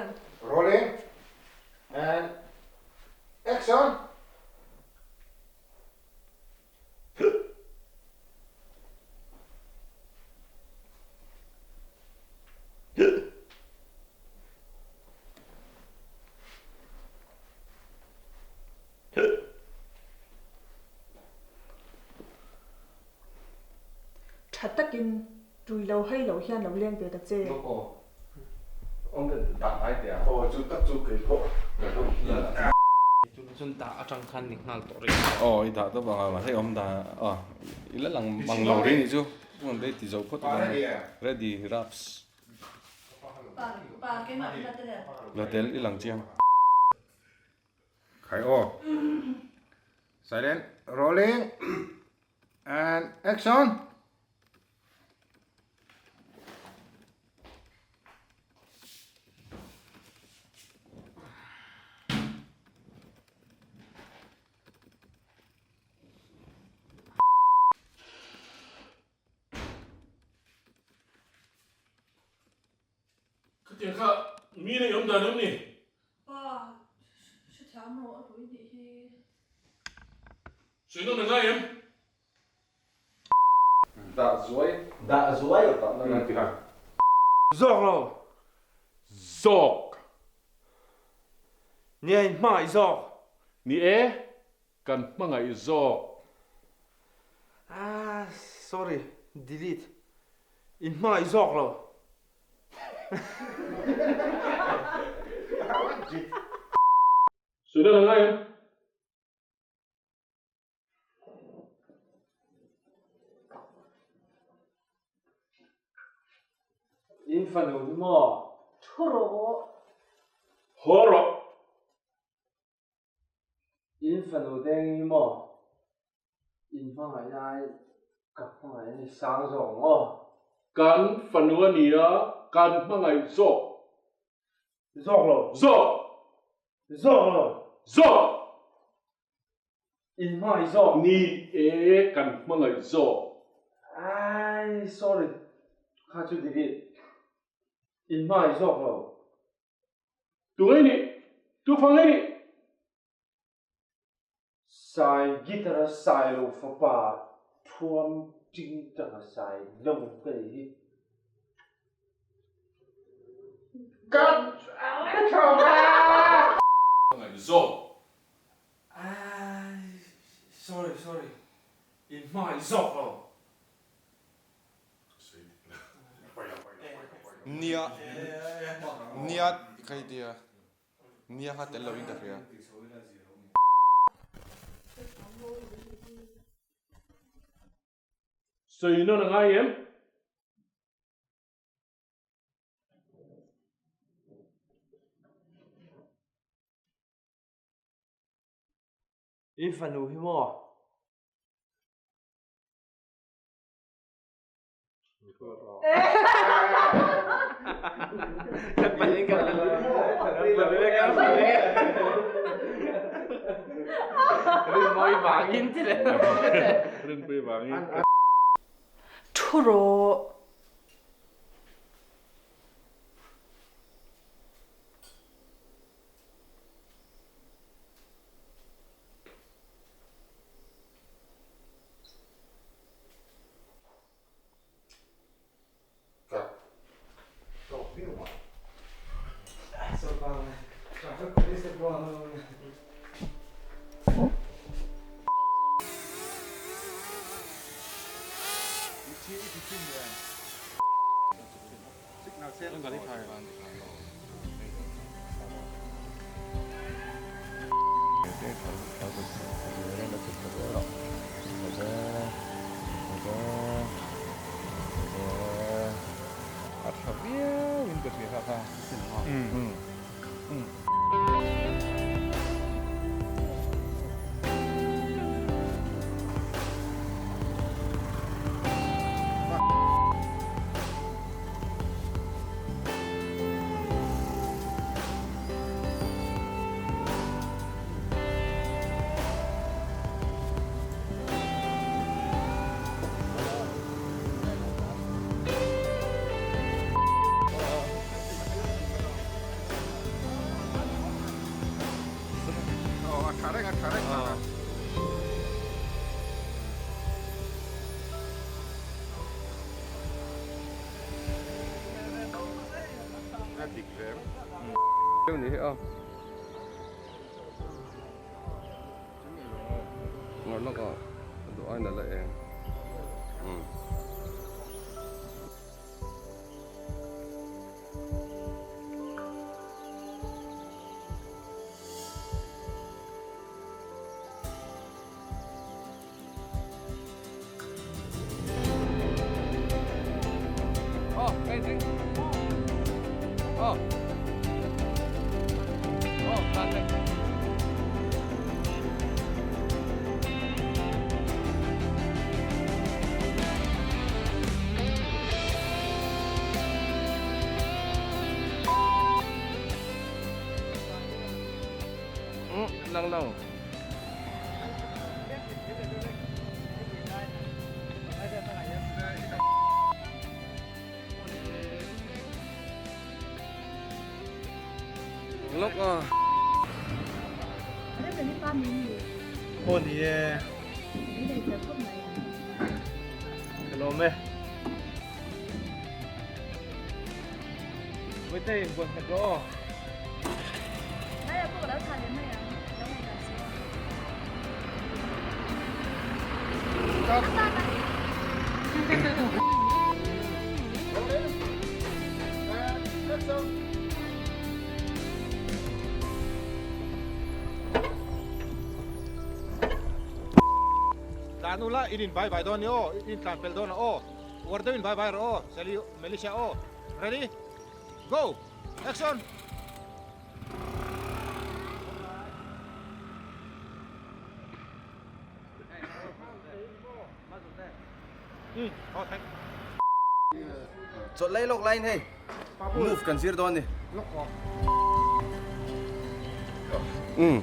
hian. Rolling and action! Tha takin tui lo hei lo hian lo leng ve ta che. Khai aw. Silent, rolling and action. Khatiang kha mi nei awm dan em ni? Pa, hrethiam rawh a rui nih hi. Sawi nawn a ngai em? Dah zuai. Dah zuai. Dah na ngai tiha. Zawk lo. Zawk. Ni a inhmangaih zawk. Ni e, kan hmangaih zawk. Ah, sorry, delete. Inhmangaih zawk lo. Sawi nawn a ngai em? In fanu hi maw? Thu rawh. Haw rawh. In fanu deng hi maw? In hmangaih lai ka hmangaih a ni sang zawk maw? Kan fanu a nia, kan hmangaih zawk. Zawk lo. Zawk. Zawk lo. Zawk. In hmangaih zawk. Ni e, kan hmangaih zawk. Ai, sorry. Kha chu delete. In hmangaih zawk lo. Tu ngei nih? Tu fa ngei nih? Sai guitar a sai lo fapa thuam ting tang a sai lo ka ni hi. Kan Hmangaih zawk. Ai, sorry sorry. In hmangaih zawk lo. Nia nia ka hei tia nia kha tel lovin ka hria. Sawi nawn a ngai em? I fanu hi maw? Thu rawh. A tha viau in ka hria kha kha. dik ve em. Deuh ni hi a. Ngawr lawk a a duh aiin a la eng. Umm. Lang lo. Lawk a. Aw ni e. Ka lawm e. Vawite in buan nghet rawh aw. Tlan ula in in bye bye dawn ni aw, in tlan pel dawn a aw, uar deuh in bye bye rawh aw, Sally Melissa aw, ready go action. Chawlh lei lawk laiin hei move kan zir dawn a ni. Umm.